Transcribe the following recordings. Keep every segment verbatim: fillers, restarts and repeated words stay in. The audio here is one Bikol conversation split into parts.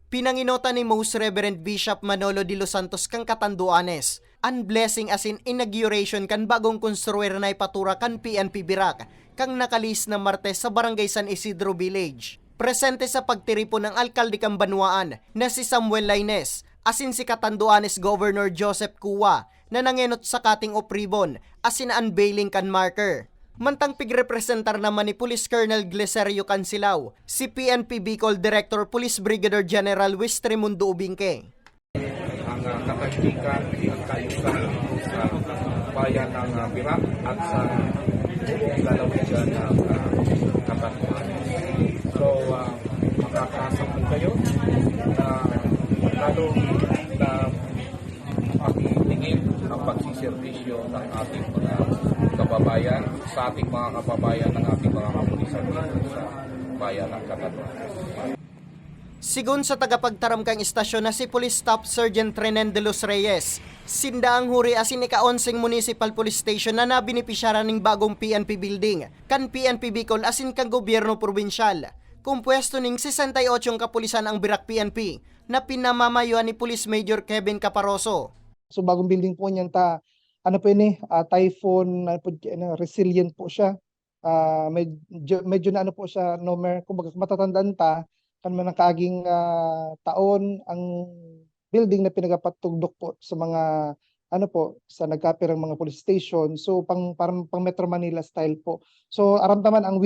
Pinangenotan ni Most Reverend Bishop Manolo de los Santos kan Catanduanes an blessing asin inauguration kan bagong konstruir na hipatura kan P N P Virac, kan nakalihis na Martes sa Barangay San Isidro Village. Presente sa pagtiripon ang alkalde kan banwaan na si Samuel Laines asin si Catanduanes Governor Joseph Cua na nangenot sa cutting of ribbon asin unveiling kan marker. Mantang pigrepresentar naman ni Police Colonel Gleserio Cansilao, si P N P Bicol Director Police Brigadier General Wis Raimundo Ubingke. Ang uh, katahimikan at kaayusan sa bayan ng uh, Virac at sa buong lalawigan ng uh, Catanduanes. So, uh, makakaasa po kayo na lalo na pakitingin ang pagsiservisyo ng ating mga kababayan, sa ating mga kababayan ng ating mga kapulisan dito sa bayan ng Catanduanes. Sigon sa tagapagtaram kan istasyon na si Police Staff Sergeant Renen de los Reyes, sinda ang huri asin ika-onseng Municipal Police Station na nabenepisyaran ning bagong P N P building kan P N P Bicol asin kan gobyerno probinsyal. Kompuesto ning sesenta y ocho kapulisan ang Virac P N P na pinamamayoan ni Police Major Kevin Caparoso. So bagong building po niyan ta, ano po ini, ah, typhoon, ano po, ano, resilient po siya. Ah, medyo, medyo na ano po siya, Nomer, kumbaga matatandaan ta, kan mga nakaaging ah, taon, ang building na pinagapatugdok po sa mga ano po, sa nagkapirang mga police station. So pang parang pang Metro Manila style po. So aram ta man ang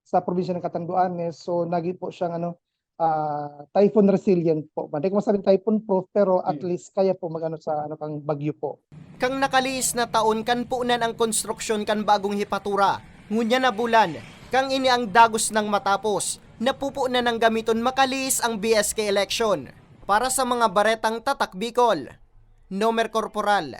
sa probinsya ng Catanduanes. So nagi po siyang ano, ah, typhoon resilient po. Hindi ko masabing typhoon proof, pero at least kaya po mag-ano sa ano kang bagyo po. Kang nakalihis na taon kan punan ang konstruksyon kan bagong hipatura. Ngunyan na bulan, kang ini ang dagos nang matapos, napupunan nang gamiton makalihis ang B S K election. Para sa mga baretang Tatak Bicol, Nomer Corporal.